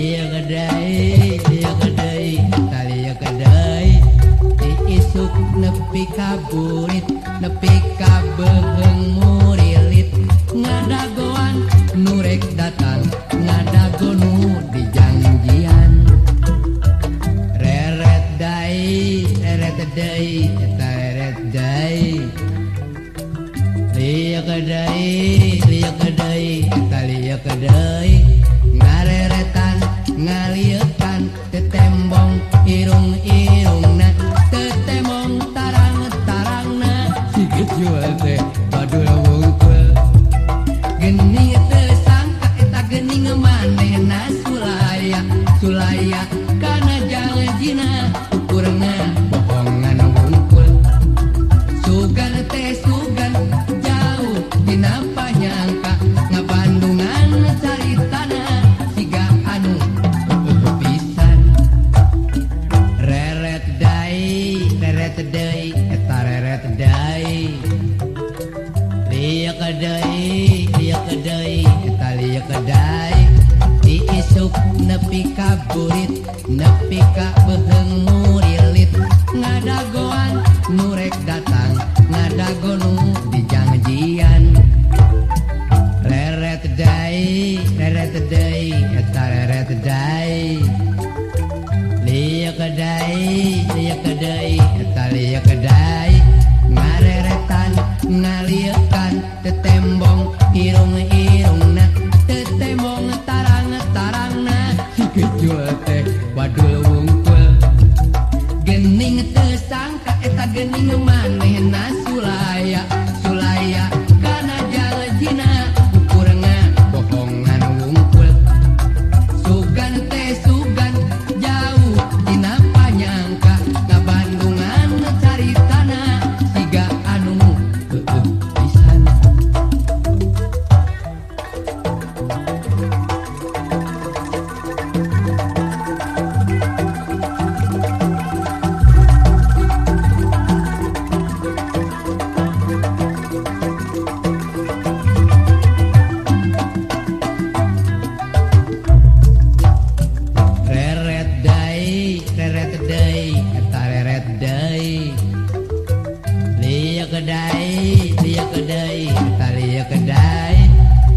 Lieur deui, lieur deui, eta lieur deui. Ti isuk nepi ka burit, nepi ka beuheung murilit. Ngadagoan nu rek datang, ngadago nu dijanjian. Reret deui, reret deui, eta reret deui. Lieur deui, lieur deui, eta lieur deui. Ngareretan, ngaliekan, tetembong irung-irungna, tetembong tarang-tarangna. Si kecil teh badul wungkul. Gening teu sangka eta gening manehna sulaya, sulaya kana janjina ukurna bohongan wungkul. Sugan teh sugan jauh dina panyangka, ngabandungan caritana siga anu heueuh pisan. Reret deui, reret deui, eta reret deui. Lieur deui, lieur deui, eta lieur deui. Ti isuk nepi ka burit, nepi ka beuheung murilit. Ngadagoan nu rek datang, ngadago nu dijanjian. Reret deui, reret deui, eta reret deui. Lieur deui, lieur deui, eta lieur deui. Ngareretan, ngaliekan, tetembong irung-irungna, tetembong tarang-tarangna. Si kecil teh wadul wungkul. Gening teu sangka eta gening manehna sulaya, sulaya kana janjina ukurna bohongan wungkul. Sugan teh sugan jauh dina panyangka, ngabandungan caritana siga anu heueuh pisan. Reret deui, reret deui, eta reret deui. Lieur deui, lieur deui, eta lieur deui.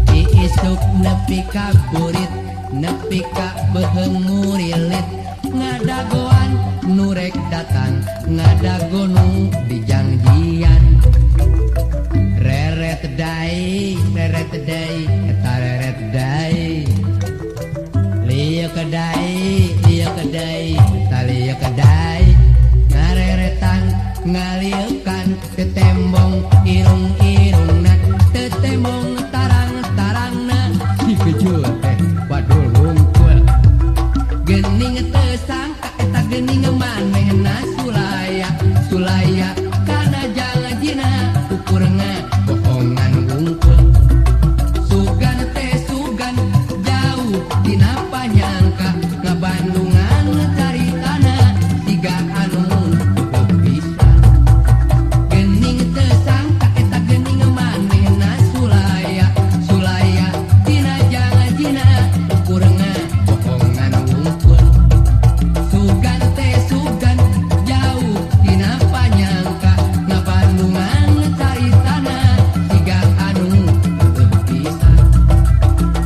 Ti isuk nepi ka burit, nepi ka beuheung murilit. Ngadagoan nu rek datang, ngadago nu dijanjian. Reret deui, reret deui, eta reret deui. Lieur deui, lieur deui, eta lieur deui. Ngareretan, ngaliekan, tetembong irung-irungna, tetembong tarang-tarangna. Si kecil teh wadul wungkul. Gening teu sangka eta gening manehna sulaya, sulaya kana janjina ukurna bohongan wungkul. Sugan teh sugan jauh dina panyangka, ngabandungan caritana siga anu heueuh pisan. Gening teu sangka eta gening manehna sulaya, sulaya dina janjina ukurna bohongan wungkul. Sugan teh sugan jauh dina panyangka, ngabandungan caritana siga anu heueuh pisan.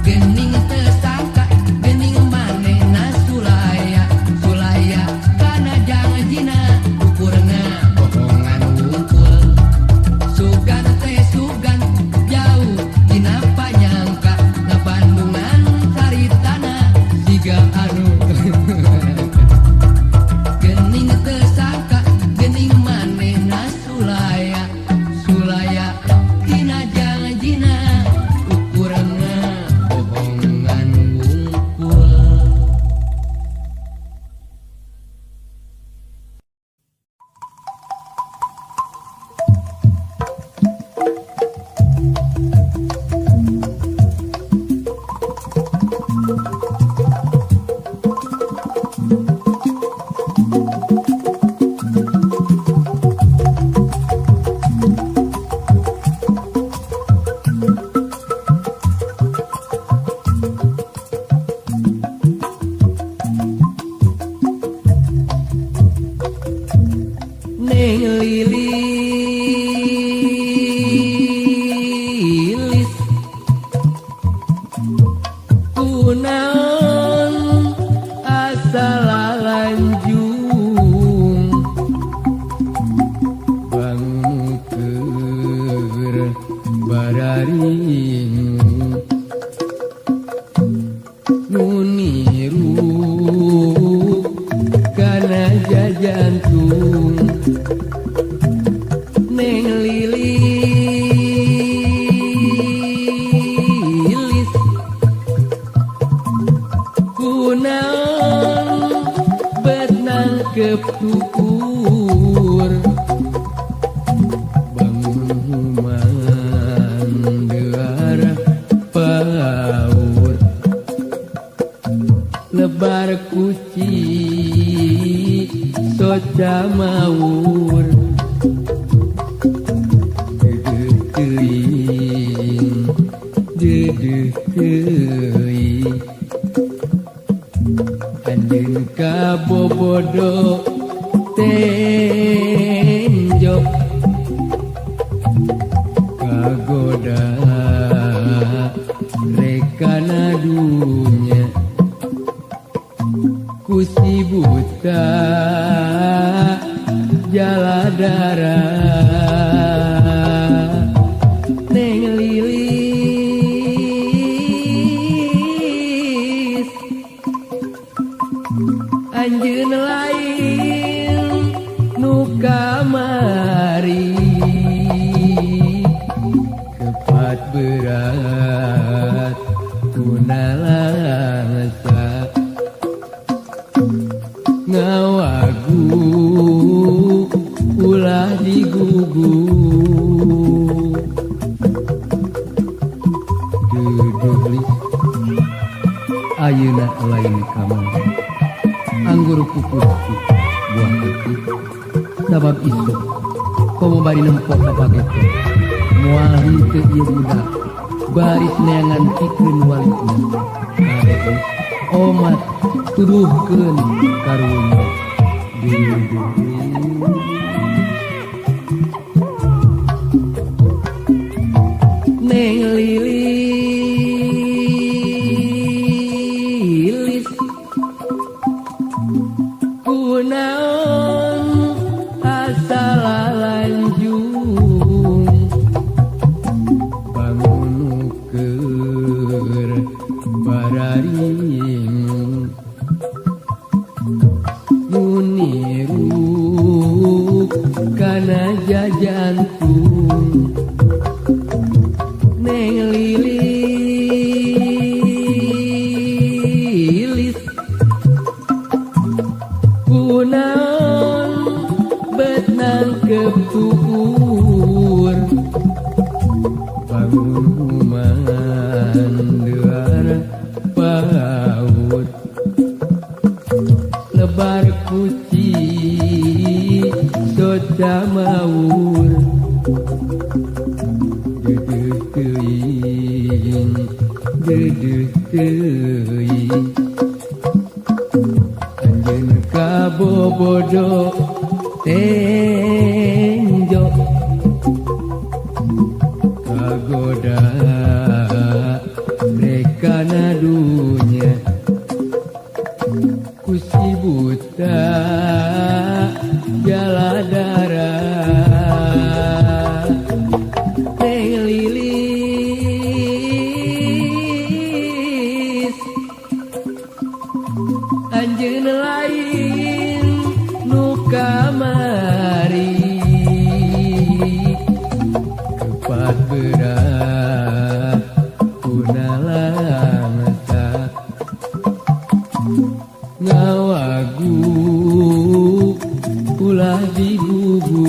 Gening teu sangka gening manehna sulaya, sulaya kana janjina ukurna bohongan wungkul. Sugan teh sugan jauh dina panyangka, ngabandungan caritana siga anu gening teu sangka gening manehna sulaya, sulaya dina janjina ukurna bohongan wungkul. nangkep tuur bangun human deuara paur lebar kuci soca maur deudeuh teuing deudeuh teuing anjeun kabobodo tenjo kagoda rekana dunya ku si buta jaladara Neng Lilis anjeun lain nu kamari kepat berat kunalangsa ngawagu ulah digugu duduh lis ayeuna lain kamari anggur pupus buah putih sabab isuk komo bari nempok ka pageto moal henteu ieu budak baris neangan pikeun walidna kade omat tuduhkeun karunya duduh Neng Lilis kunaon asal lanjung bangun keur bararing muniruk kana jajantung Neng Lilis kunaon bet nangkep tuur bangun human deuara paur lebar kuci soca maur deudeuh teuing deudeuh teuing anjeun kabobodo tenjo kagoda rekana dunya ku si buta jaladara Neng Lilis anjeun lain nu kamari kepat berat kunalangsa ngawagu ulah digugu.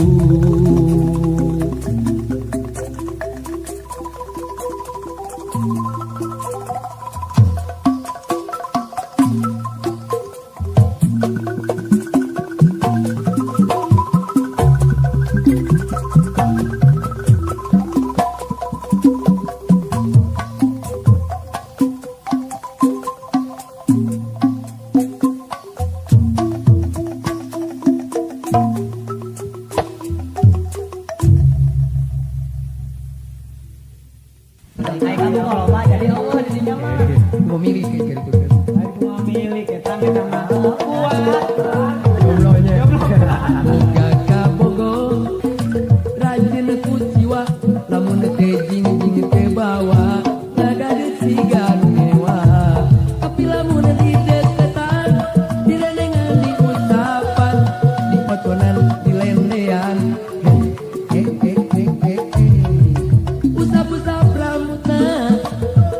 Usap-usap rambutna,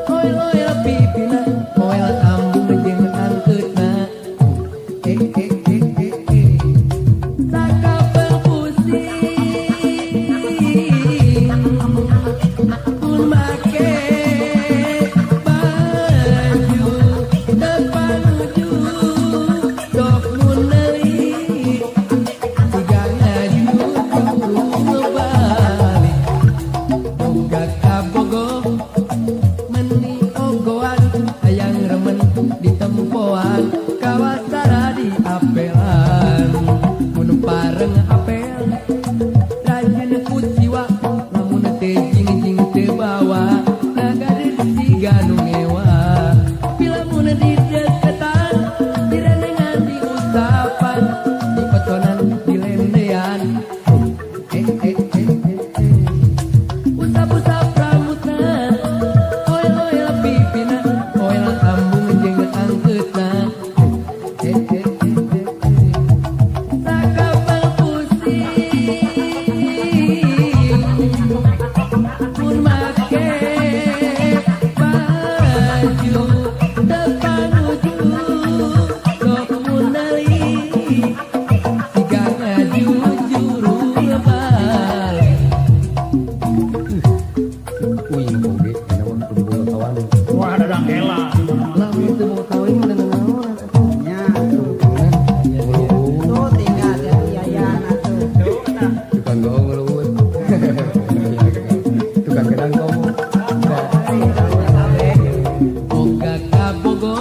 oil-oil pipina, oil ambung jeung angkeutna. Kawasara di apelan mun pareng apel rajin kuciwa lamun teh jing-jing teu bawa ngagadit siga nu ngewa. Bila mun dideketan direnengan diusapan dipotonan dilendean eh eh eh eh eh usap-usap rambutna oil-oil pipina oil ambung jeung angkeutna eh eh eh eh eh sakapal pusing mun make baju teu panuju sok munalik siga ngajujurul balik. Uing oge dina mah kudu boga kawan. Wah, dadang gela. Lamun teu boga kawan mah nanaonan atuh. Nya. Tungtungna ngeluhur. Tuh tinggal dari yayan atuh. Tukang goong ngeluhur. Tukang gedang komo. Boga kabogo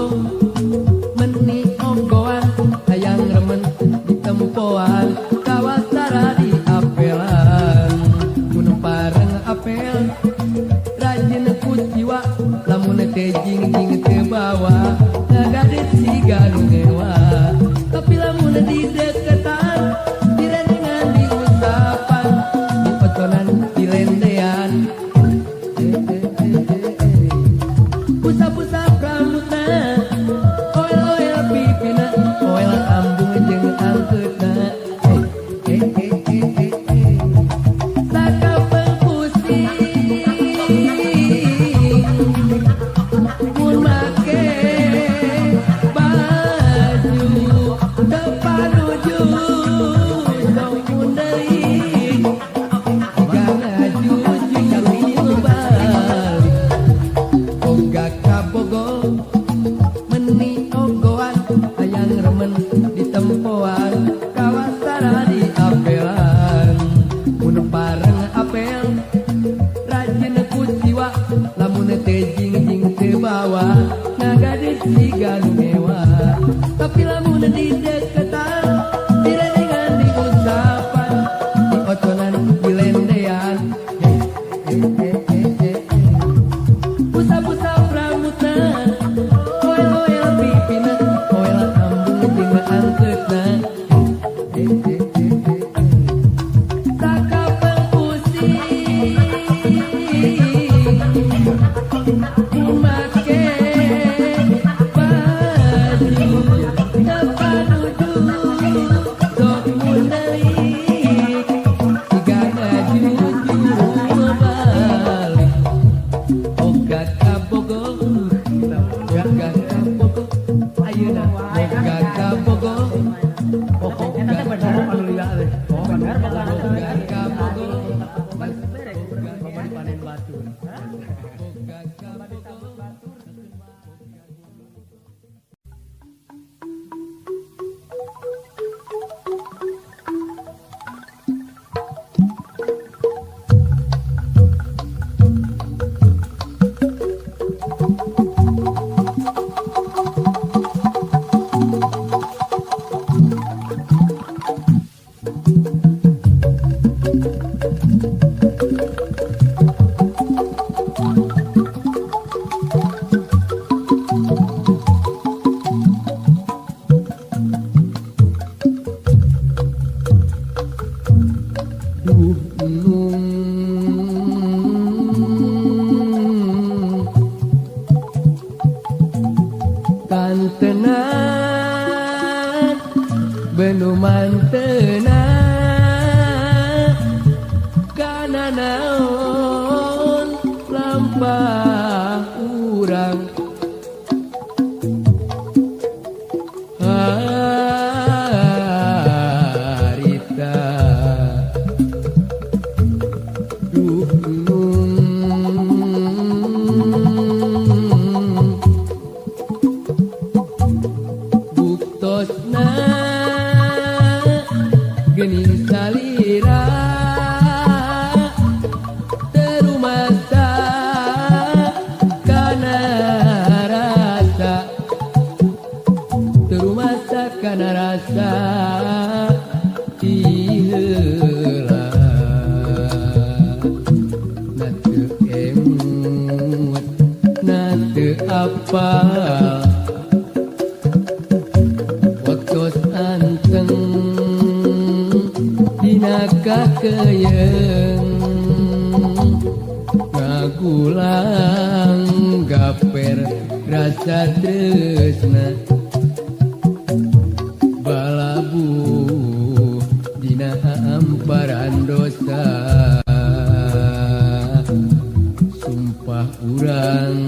meni onggoan hayang remen ditempoan kawasara di apelan mun pareng apel rajin kuciwa lamun teh jing-jing teu bawa ngagadit siga nu ngewa. Tapi lamun dideketan direnengan diusapan dipotonan dilendean eh eh eh eh eh usap-usap rambutna oil-oil pipina oil ambung jeung angkeutna eh eh eh eh eh eh sakapeng pusing mun make baju teu panuju sok mundelik siga ngajujurul balik. Boga kabogo meni onggoan hayang remen ditempoan kawasara di apelan mun pareng apel rajin kuciwa lamun teh jing-jing teu bawa ngagadit siga nu ngewa. Tapi lamun dideketan direnengan diusapan dioconan dilendean eh eh eh eh eh usap-usap rambutna oil-oil pipina oil ambung jeung angkeutna eh eh eh eh eh sakapeng pusing mun make baju teu panuju sok mundelik siga ngajujurul balik. Boga kabogo boga kabogo ayeuna boga kabogo Eta teh bener anu lila teh. Bener boga boga kabogo boga dipanen batur boga kabogo. Duh nung kantenan benu mantena kana naon lampah urang harita. Duh nung buktosna geuning salira terumasa kana rasa. kana rasa tiheula na teu emut na teu apal waktos anteng dina kakeyeung ngagulang gaper rasa tresna balabu dina amparan dosa sumpah urang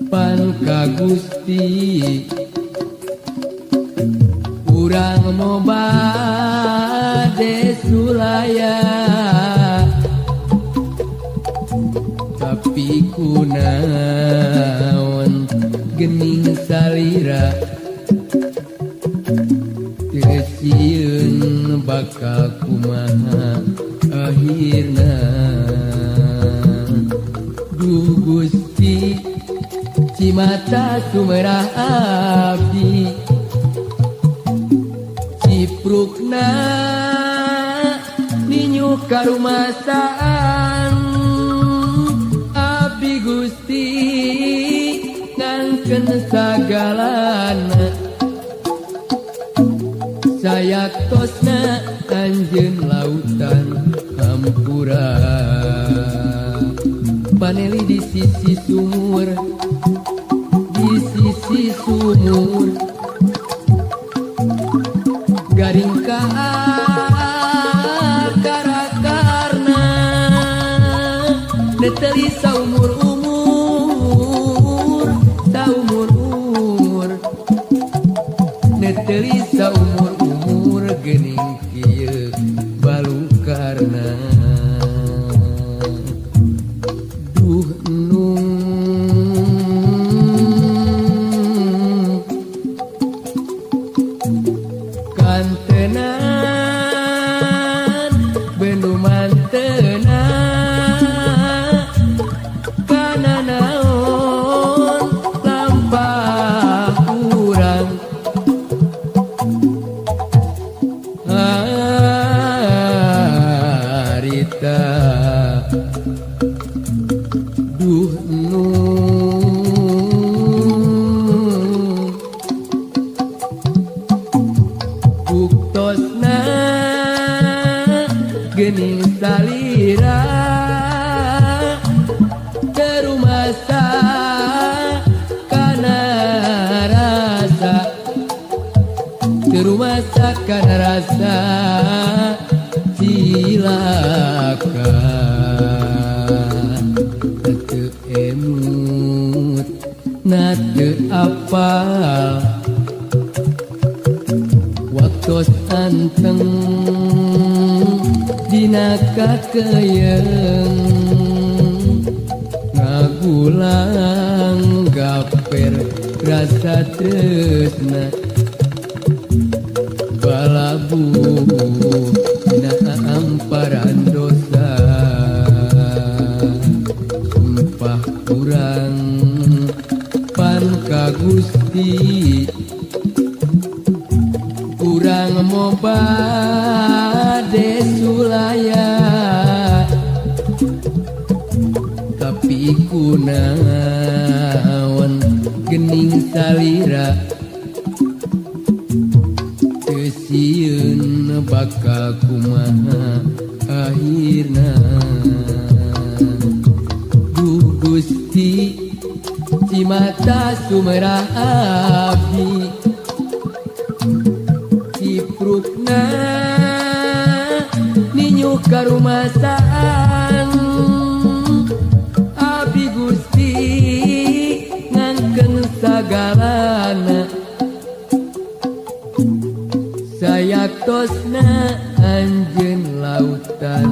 pan ka Gusti urang mobade sulaya tapi kunaon gening salira teu sieun bakal kumaha akhirna duh Gusti cimata sumerah abdi ciprukna ninyu karumasaan abdi Gusti ngangkeun sagalana sayaktosna anjeun lautan hampura paneli di sisi sumur di sisi sumur garing ka karakarna neteli saumur-umur saumur-umur neteli saumur-umur geuning kieu balukarna duh nung kantenan benuman tena kana naon lampah urang harita duh nung buktosna geuning salira terumasa kana rasa terumasa kana rasa cilaka teu emut na teu apal waktos anteng dina kakeyeung ngagulang gaper rasa tresna balabu dina amparan dosa sumpah urang pan ka Gusti urang mobade sulaya tapi kunaon gening salira teu sieun bakal kumaha akhirna duh Gusti cimata sumerah abdi ciprukna ninyu karumasaan abdi Gusti ngangkeun sagalana sayaktosna anjeun lautan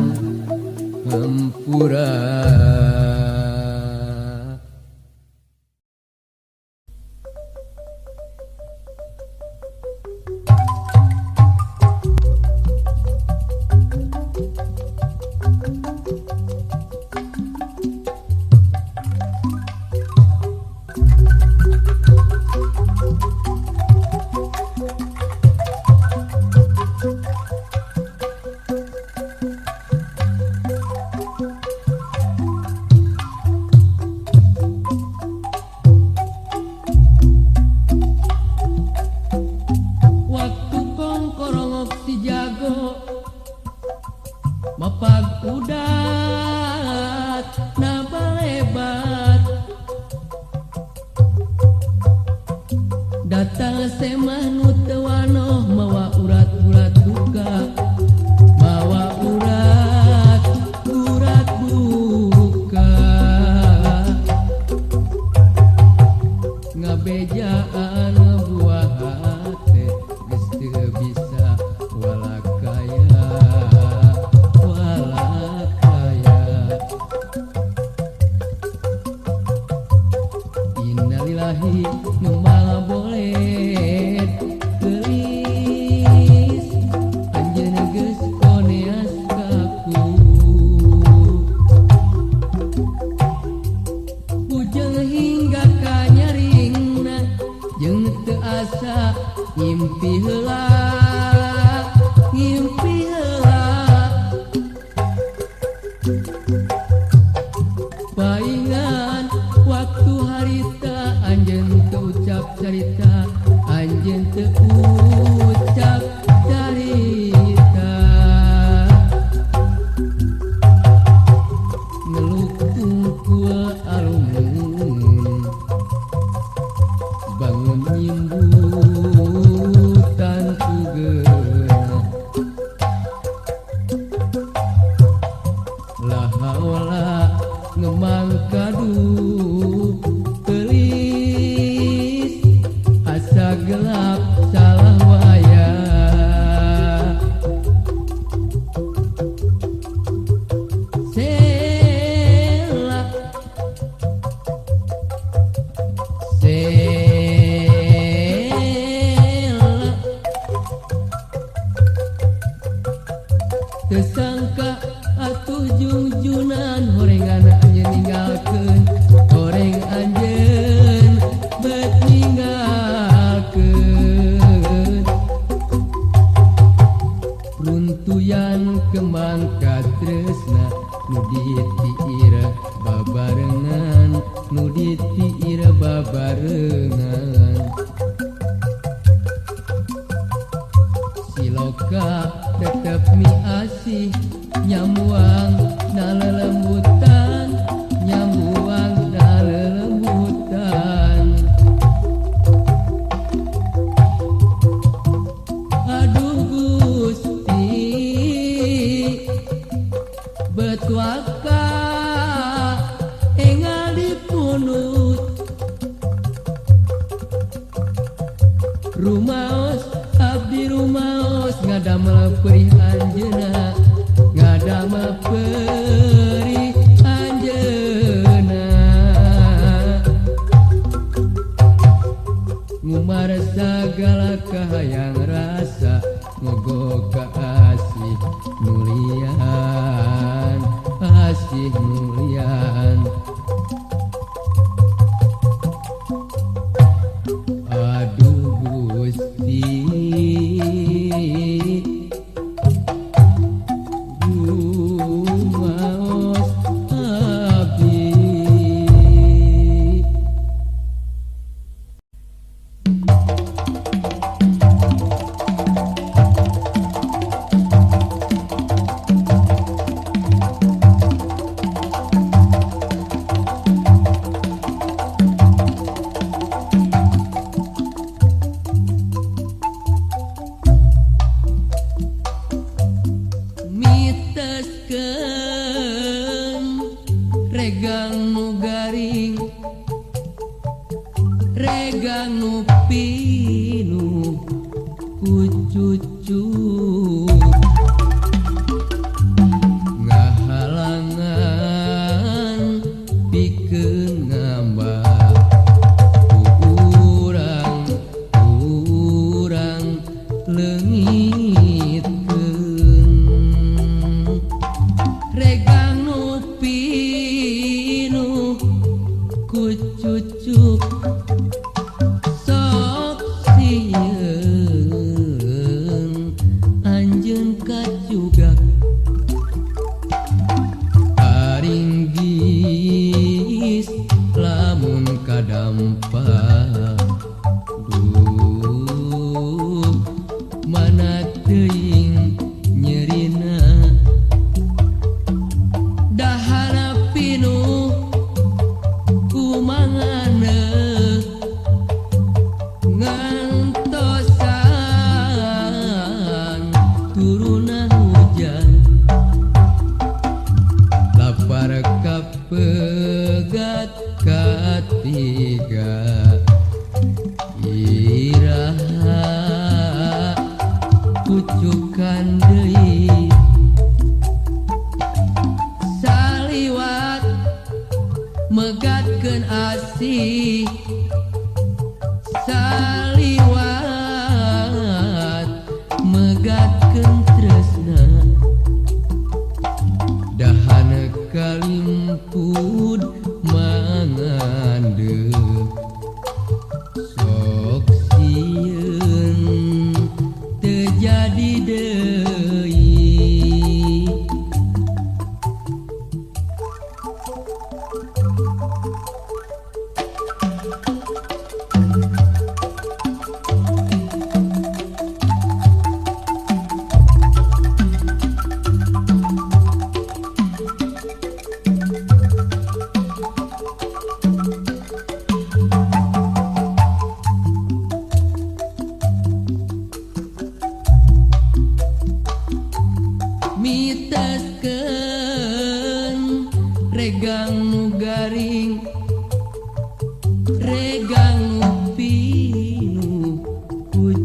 hampura. Tukang semah nu teu wanoh mawa urat-urat duka, mawa urat-urat duka. Ngabejaan buah hate geus teu bisa walakaya, walakaya. Innalillahi nu maha boleh geulis anjeun geus koneas kaku. Bujeng hingga ka nyaringna jeung teu asa ngimpi heula, ngimpi heula. Paingan waktu harita anjeun teu ucap carita, anjeun teu ucap carita. Ngeluk tungkul alumun bangun nyimbutan ku geunah. La haula ngemang kadu geulis asa gelap salah waya. Sela sela teu sangka atuh jungjunan horengan anjeun ninggalkeun, horeng anjeun bet ninggalkeun. Runtuyan kembang katresna nu ditiir babarengan, nu ditiir babarengan. Siloka tetep miasih nyamuang nalelembutan, nyamuang nalelembutan. Aduh Gusti betuaka engal dipunut. Rumaos abdi rumaos ngadamel perih anjeuna, ngadamel perih anjeuna. Ngumar sagala kahayang rasa mogo ka asih mulian, asih mulian. Aduh Gusti rumaos abdi. Miteskeun regang nu garing, regang nu pinuh ku cucu. Ngahalangan pikeun ngambah ku urang, urang leungitkeun. Regang nu pinuh ku cucuk sok sieun anjeun kacugak. Aringgis lamun kadampa duh mana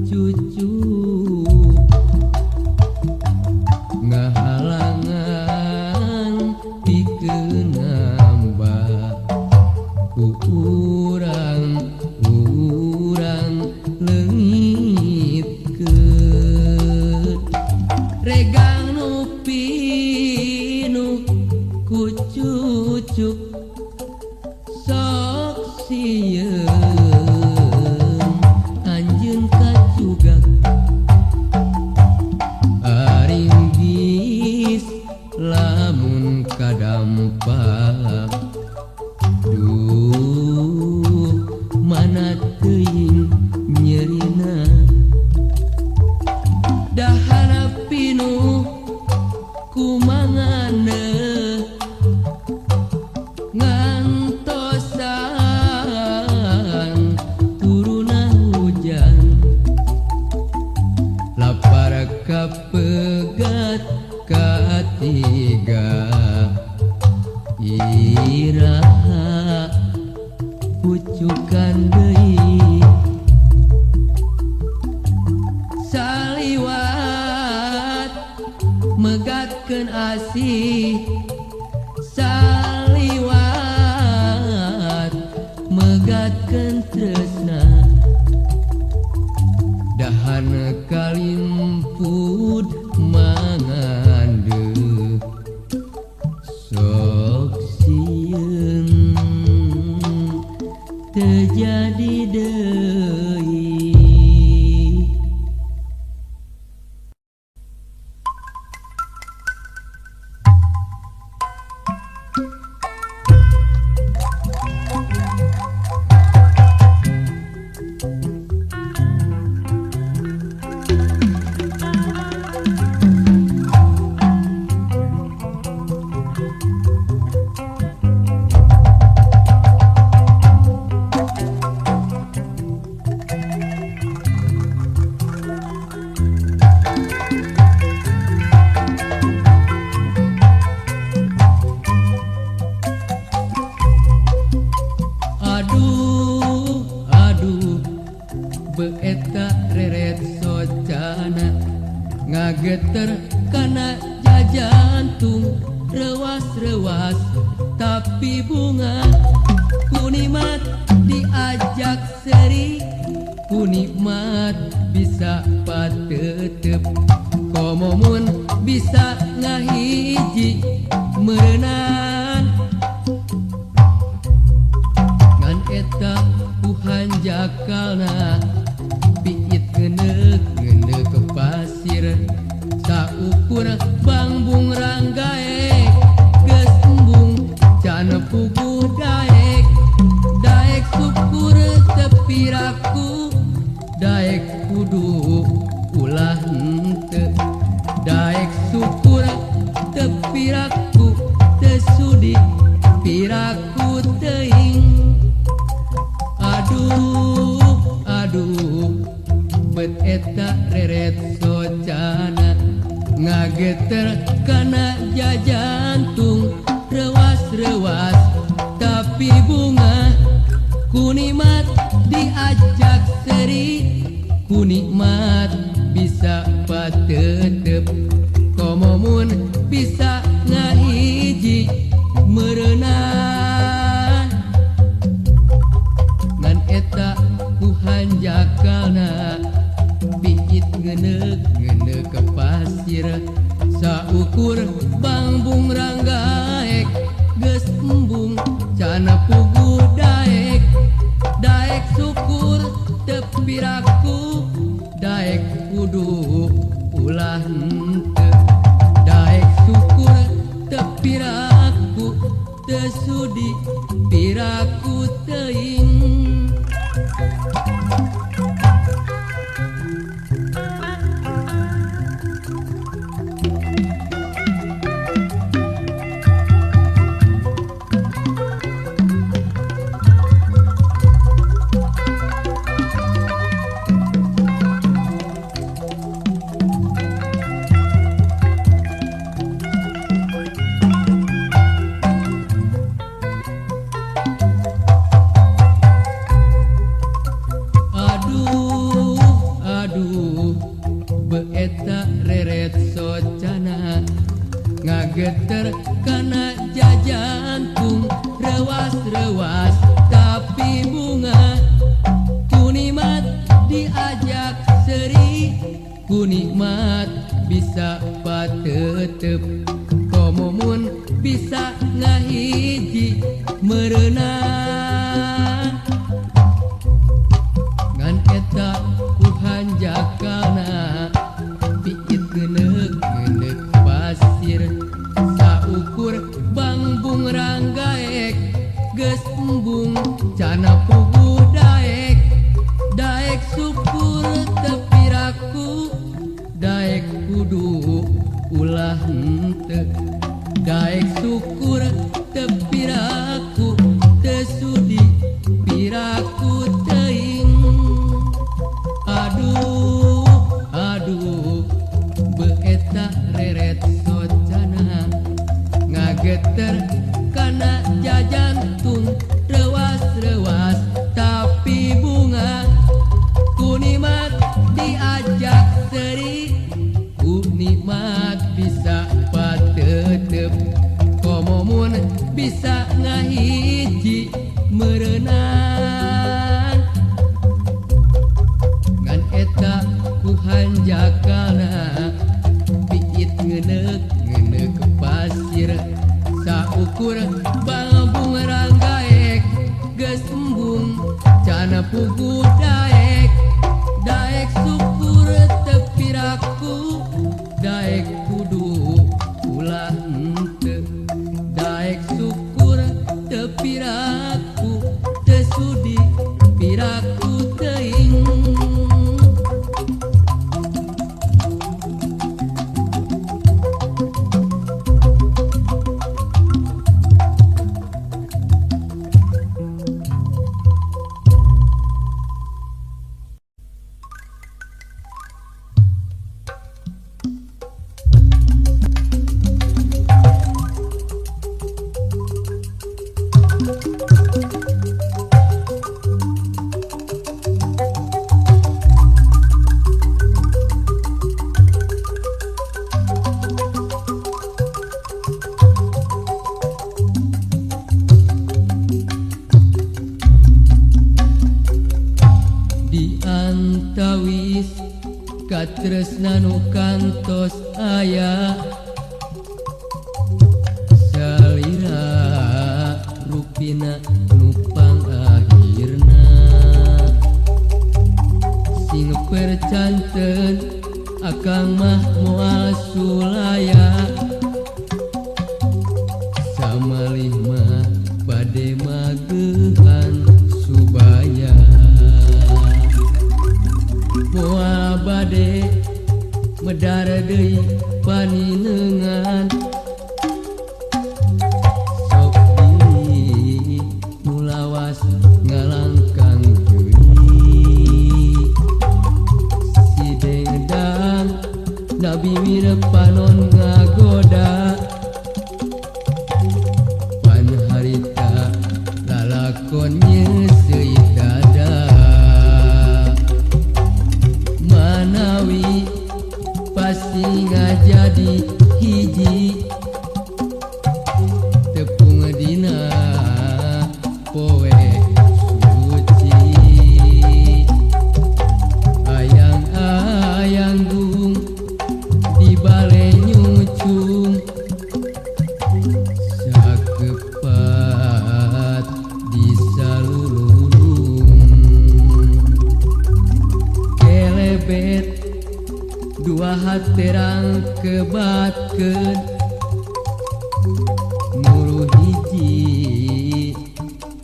cucu ngahalangan pikeun nambah ku urang-urang leungitkeun regang nu pinuh ku cucu sok sieun anjeun kacugak aringgis lamun kadampak duh mana teuing nyerina dahana pinuh ku manganeuh ngantosan turuna hujan lapar kapegat katiga iraha pucukan deui saliwat megatkeun asih saliwat megatkeun tresna dahan kalimpud mangandeuh sok sieun teu jadi deui. Aduh, aduh, beeta reret socana ngageter kana jajantung rewas-rewas tapi bunga kunikmat diajak seri kunikmat bisa patetep komomun bisa ngahiji meureunan ngan eta ku hanjakalna piit ngeneuk ngeneuk ke pasir saukur bangbung ranggaek geus embung can puguh daek daek syukur teu piraku daek kudu ulah henteu daek syukur teu piraku teu sudi piraku teuing. Aduh, aduh, bet eta reret socana ngageter kana jajantung rewas-rewas tapi bunga kunikmat diajak seri kunikmat bisa patetep komomun bisa ngahiji meureunan ngan eta ku hanjakalna piit ngeneuk ngeneuk ke pasir saukur bangbung ranggaek geus embung can puguh daek daek syukur teu piraku daek kudu ulah henteu daek syukur teu piraku teu sudi piraku teuing. Ngageter kana jajantung rewas-rewas tapi bunga kunikmat diajak seri kunikmat bisa patetep komomun bisa ngahiji merenang ngan eta ku hanjakalna piit geuneuk-geuneuk pasir saukur bangbung ranggaek geus embung cana puguh daek daek syukur teu piraku daek kudu ulah henteu daek syukur teu piraku teu sudi piraku teuing aduh aduh beeta reret socana ngageter kana jajantung rewas-rewas tapi bunga kunikmat diajak seri kunikmat bisa patetep komomun bisa ngahiji merenang ngan eta ku hanjakalna piit ngeuneuk-ngeuneuk pasir saukur bangbung ranggaek geus embung cana puguh daek daek syukur teu piraku daek kudu ulah henteu daek syukur teu piraku teu sudi piraku teuing. Diantawis katresna nu kantos aya salira rupina nu pangahirna sing percanten akang mah moal sulaya samalih mah bade magehan subaya moal bade medar deui paninengan sok diri nu lawas ngalangkang deui si dengdang nabi mirep panon ngagoda pan harita lalakon nyeuseuy dada manawi pasti ngajadi hiji tepung dina poe suci ayang-ayang gung di bale nyucung sakepat di salurung kelebet dua haterang kebatkeun muru hiji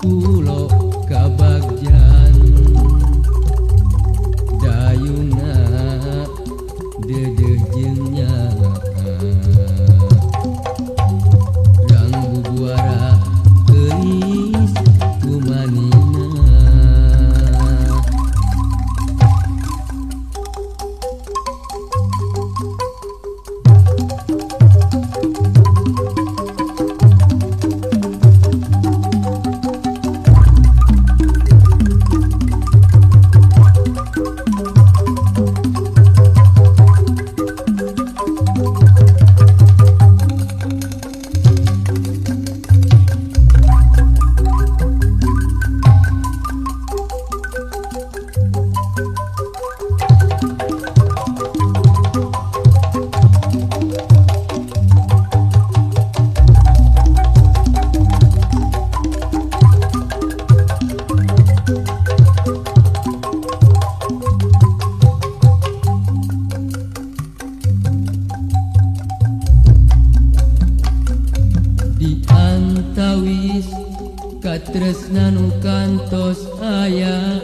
pulo kabagjan dayungna deudeuh jeung nyaah rang bubuara geulis kumanina. Katresna nu kantos aya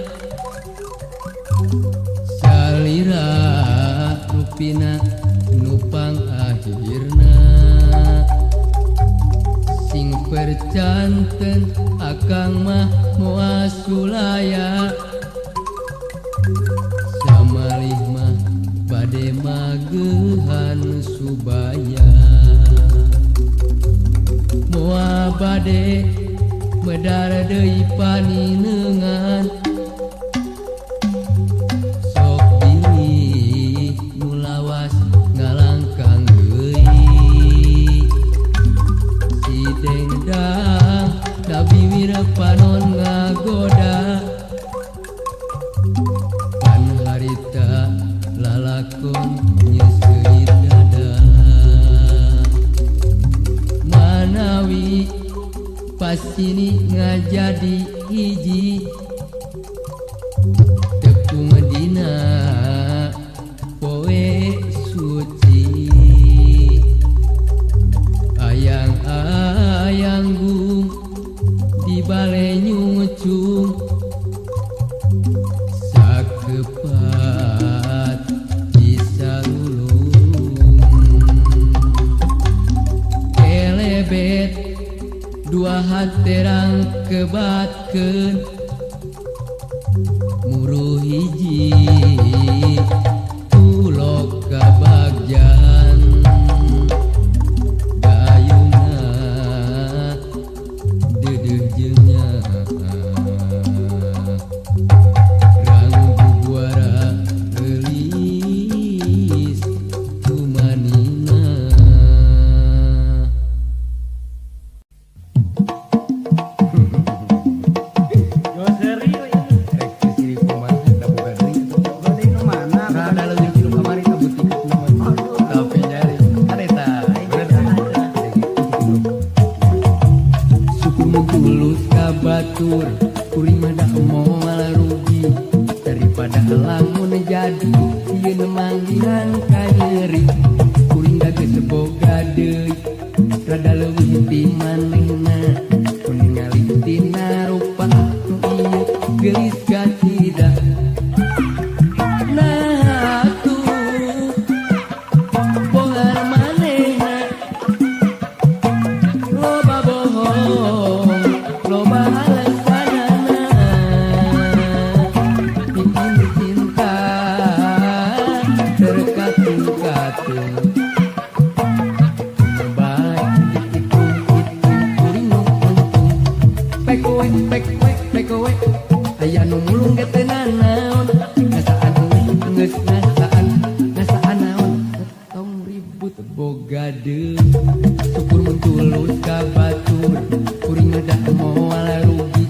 salira rupina nupang akhirna sing percanten akang mah moal sulaya samalih mah bade magehan subaya moal bade medar deui paninengan sok bilih nu lawas ngalangkang deui si dengdang nabi wira panon ngagoda pan harita lalakon nyeuseuit dada manawi pasini ngajadi hiji tepung dina poe suci ayang-ayang gung di bale nyungcung sakepat bisa lulung kelebet dua haterang kebatkeun muruh hiji tulok kabagjan gayungna deudeuh jeung nyaah ranggu buara geulis tumanina. Batur kuring mah da moal rugi daripada lamun jadi sieun manggihan ka nyeri kuring da geus boga deui rada leuwih ti manehna ningali tina rupa nu ieu geulis kacida nah atuh bohar manehna loba bohong loba alasanana bikin cinta terkatung-katung baik dihitung-hitung kuring nu untung pek we pek we pek we aya nu mulung ge teu nanaon ngasaan geus ngasaan ngasaan naon tong ribut boga deui syukur mun tulus ka batur kuring mah da moal rugi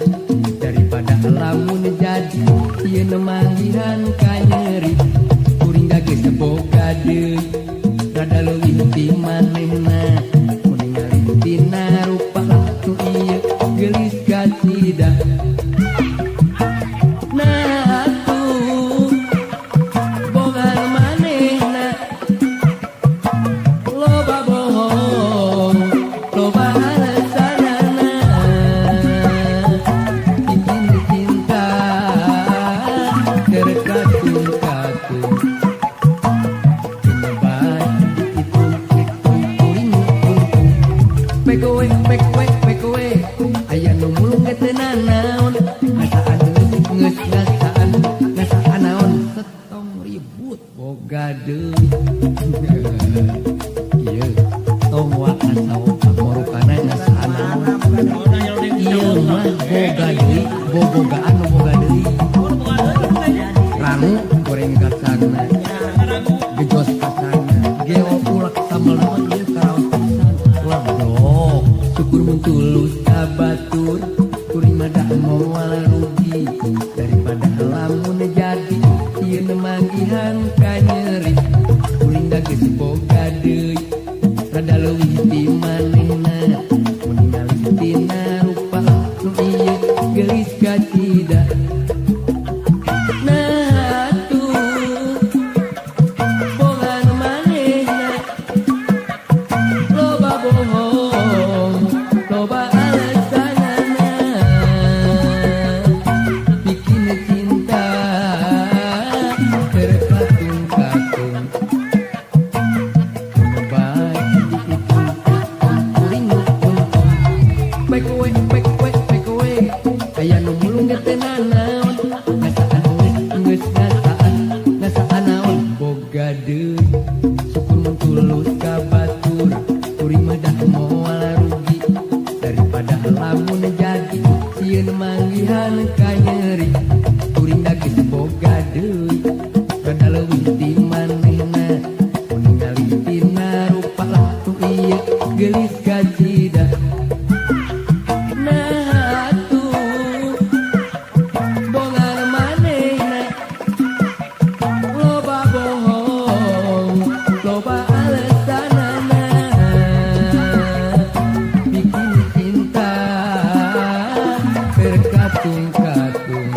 daripada lamun jadi sieun manggihan ka nyeri kuring da geus boga deui rada leuwih ti manehna mun ningali tina rupa nu ieu geulis kacida nah atuh bogan manehna loba bohong loba alasanana bikin cinta terkatung-katung baik dihitung-hitung kuring nu untung pek we pek we pek we aya nu mulung ge teu nanaon ngasaan geus ngasaan ngasaan naon setong ribut boga deui ieu tong wa asawa morukana ngasaan naon ieu mah boga deui bobogaan nu boga deui rangu goreng kacangna gejos kacangna geo ulek sambel mah ieu karaos pisan leblok syukur mun tulus ka batur kuring mah da moal rugi daripada lamun jadi sieun manggihan ka nyeri kuring da geus boga deui rada leuwih ti manehna mun ningali tina rupa nu ieu geulis kacida nah atuh bogan boga deui syukur mun tulus ka batur kuring mah dah moal rugi daripada lamun jadi sieun manggihan ka nyeri kuring da geus boga deui kada leuwih ti manehna mun ningali tina rupa lah tu ieu geulis kacida nah atuh bongan manehna loba bohong loba alesanana bikin cinta terkatung-katung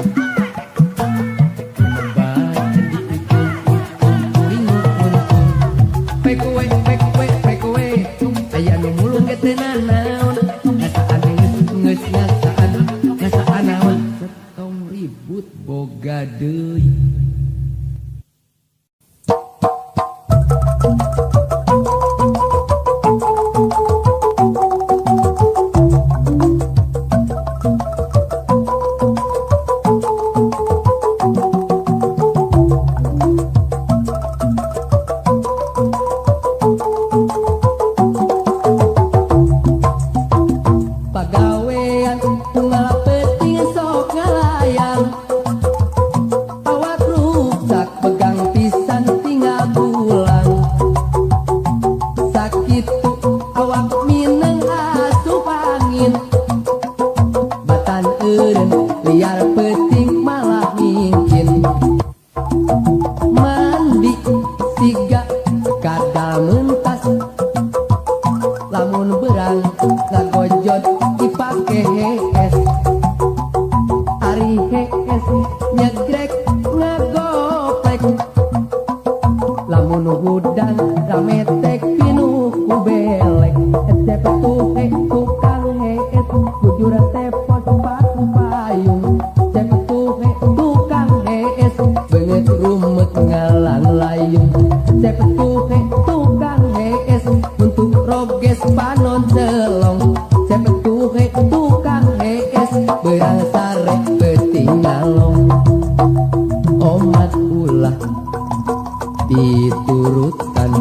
lebat diitung-itung kuring untung pek we pek we pek we aya nu mulung ge teu nanaon ngasaan geus ngasaan ngasaan naon setong ribut boga deui. Pagawean unggal peuting sok ngalayang awak rusak pegang pisan tinggal pulang sakitu awak mineng asup angin batan eureun liar peuting malah mingkin mandi siga kadal mentas lamun berang ngagojot dipake hees ari hees nyegrek ngagoplek lamun hudang rametek pinuh ku belek ecep tuhe tukang hees bujur tepos paku payung cep tuhe tukang hees beungeut rumet ngalang layung cep tuhe tukang hees untuk roges panon celong cep tuhe tukang hees beurang sare peuting ngalong omat ulah diturutan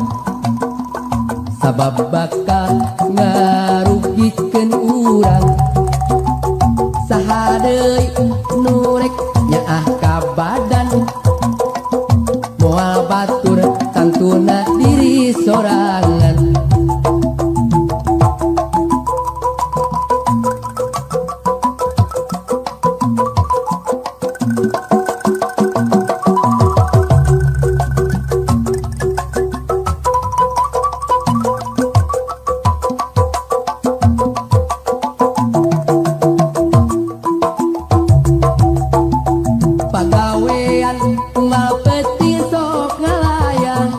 sabab bakal ngarugikeun urang saha deui nu rek nyaah ka badan moal batur tangtuna diri sorangan. Pagawean unggal peuting sok ngalayang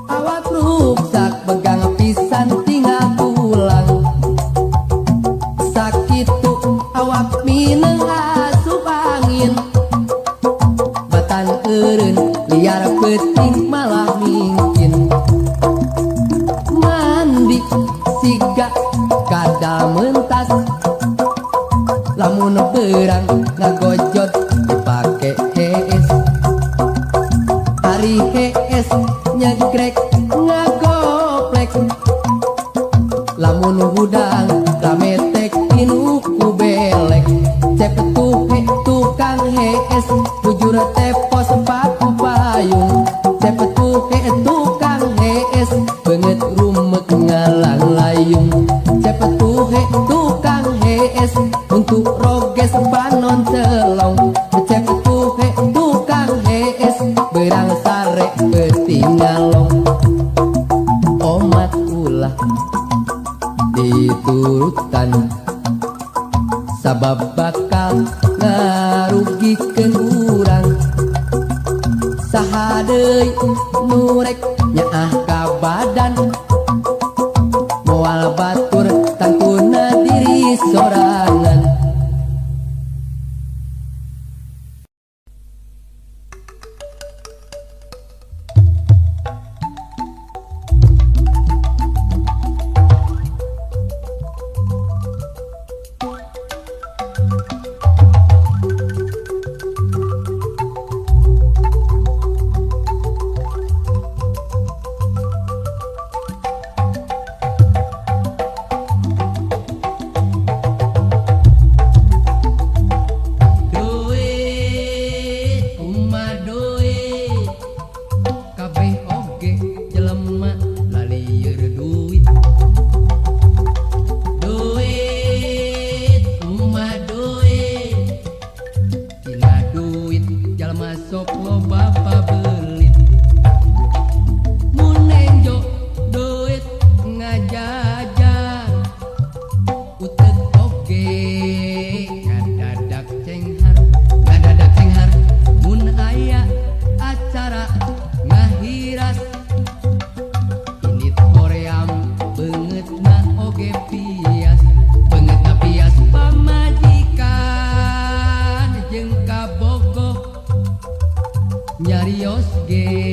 awak rusak begang pisan tinggal pulang sakitu awak mineng asup angin batan eureun liar peuting malah mingkin mandi siga kadal mentas lamun berang ngagojot dipake hees ari hees nyegrek ngagoplek lamun hudang rametek pinuh ku belek cep tuhe tukang hees bujur tepos paku payung cep tuhe tukang hees beungeut rumek ngalang layung cep tuhe tukang hees untuk roges panon celong cep tuhe tukang hees beurang sare peuting ngalong omat ulah diturutan sabab bakal ngarugikeun urang saha deui nu rek nyaah ka badan moal batur tangtuna diri sorangan.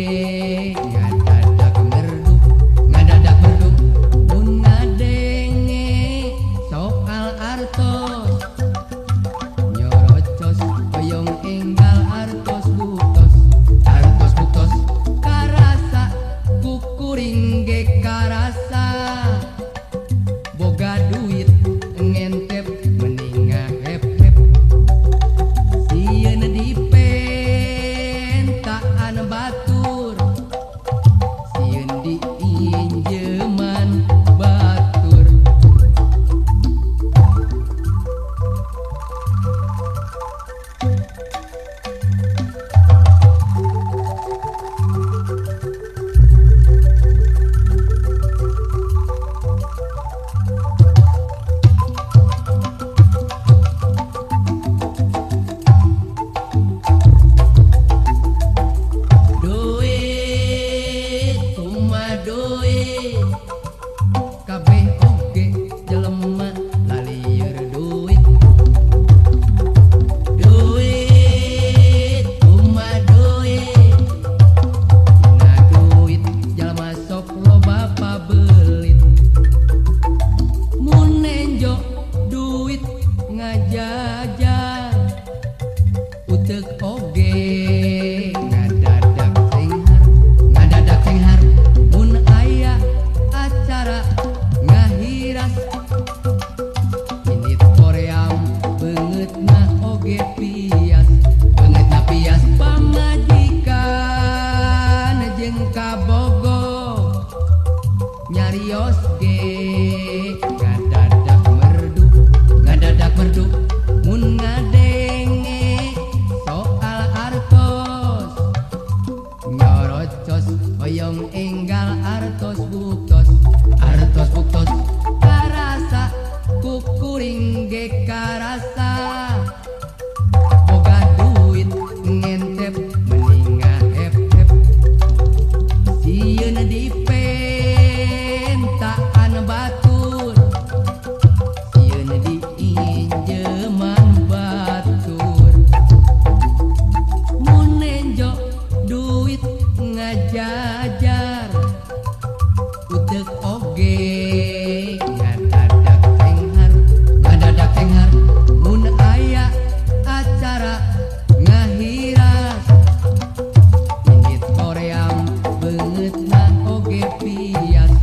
Ngadadak merdu ngadadak merdu mun ngadenge soal artos nyorocos hoyong enggal artos buktos artos buktos karasa kukuring ge karasa boga duit ngentep mending ngahep-hep sieun dipentaan batur sieun diinjeman batur. Duit kumaha duit kabeh oge jelema lalieur duit. Duit kumaha duit dina duit jelema sok loba pabelit mun nenjo duit ngajajan uteuk oge ngadadak cenghar ngadadak cenghar mun aya acara ngahiras init koream beungeutna oge pias beungeutna pias pamajikan jeung kabogo nyarios ge ngadadak merdu ngadadak merdu mun ngadenge soal artos nyorocos hoyong enggal artos buktos artos buktos karasa kukuring ge karasa boga duit ngentep mending ngahep-hep sieun dipentaan batur sieun diinjeman batur mun nenjo duit ngajajar uteuk oge ngadadak cenghar ngadadak cenghar mun aya acara ngahiras init koream beungeutna oge pias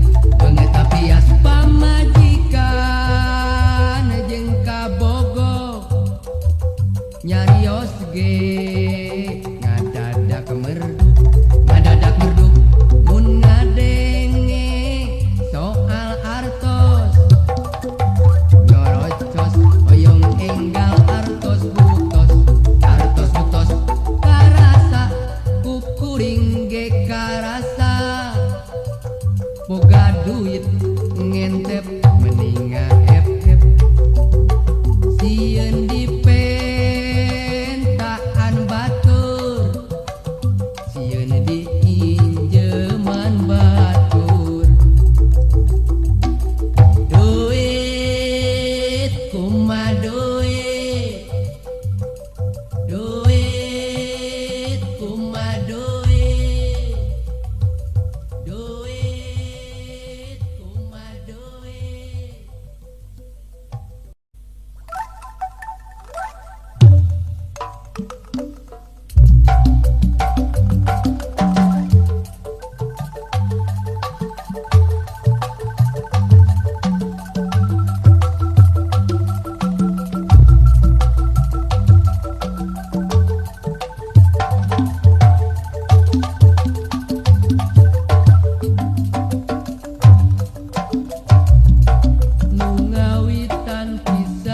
beungeutna pias pamajikan jeung kabogo nyarios ge ngadadak merdu ngadadak merdu mun ngadenge soal artos nyorocos hoyong enggal artos buktos artos buktos karasa kukuring ge karasa boga duit ngentep mending ngahep-hep sieun dipentaan batur sieun diinjeman batur. Duit kumaha duit duit kumaha duit duit kumaha duit. Nu ngawitan pisan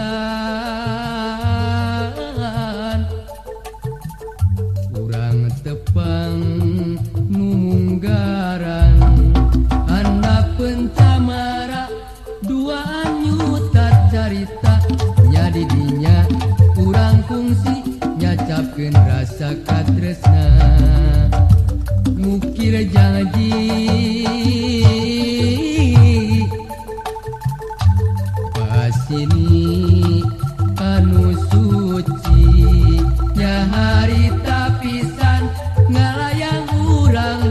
urang tepang nu munggaran handapeun camara duaan nyutat carita nya di dinya urang kungsi nyacapkeun rasa katresna ngukir janji pasini anu suci nya harita pisan ngalayang urang.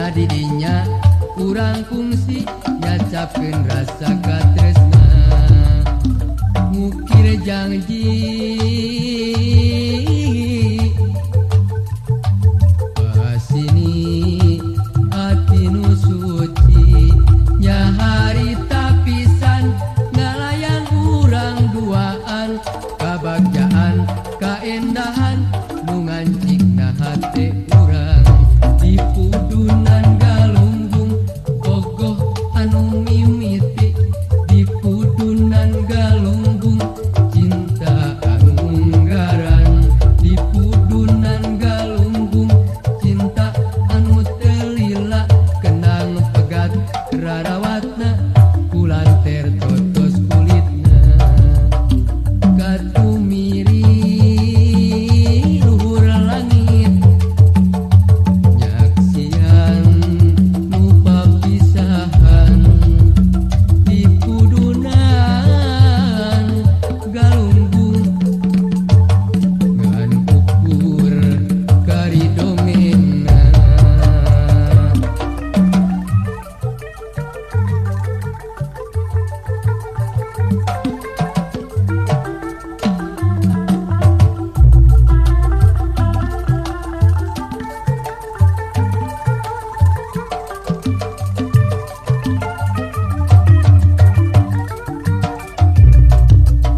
Nya didinya urang kungsi nyacapkeun rasa katresna ngukir janji pasini ati nu suci nya harita pisan ngalayan urang duaan kabagjaan kaendahan nu ngancikna hate urang di pudunan galunggung bogoh anu mimiti di pudunan galunggung cinta anu unggaran di pudunan galunggung cinta anu teu lila kenang pegat rarawatna kulanter totos kulitna katumiri luhur langit nyaksian nu papisahan di pudunan galunggung ngan ukur karidomena.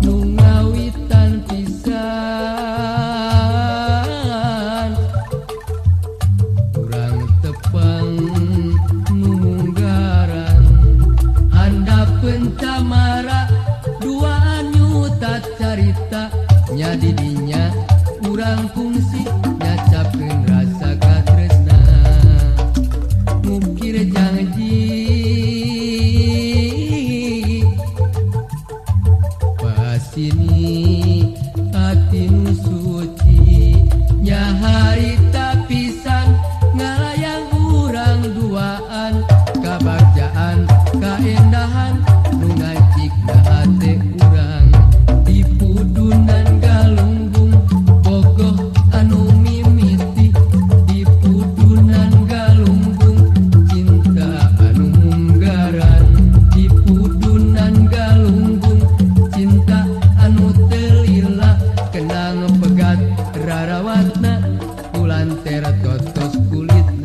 Nu ngawitan pisan urang tepang nu munggaran handapeun camara duaan nyutat carita nya didinya urang kungsi nyacapkeun rasa katresna ngukir janji pasini ati nu suci nya harita pisan ngalayang urang duaan kabagjaan kaendahan nu ngancikna hate urang di pudunan galunggung bogoh anu mimiti di pudunan galunggung cinta anu munggaran di pudunan galunggung cinta anu teu lila kenang pegat rarawatna kulanter totos kulitna.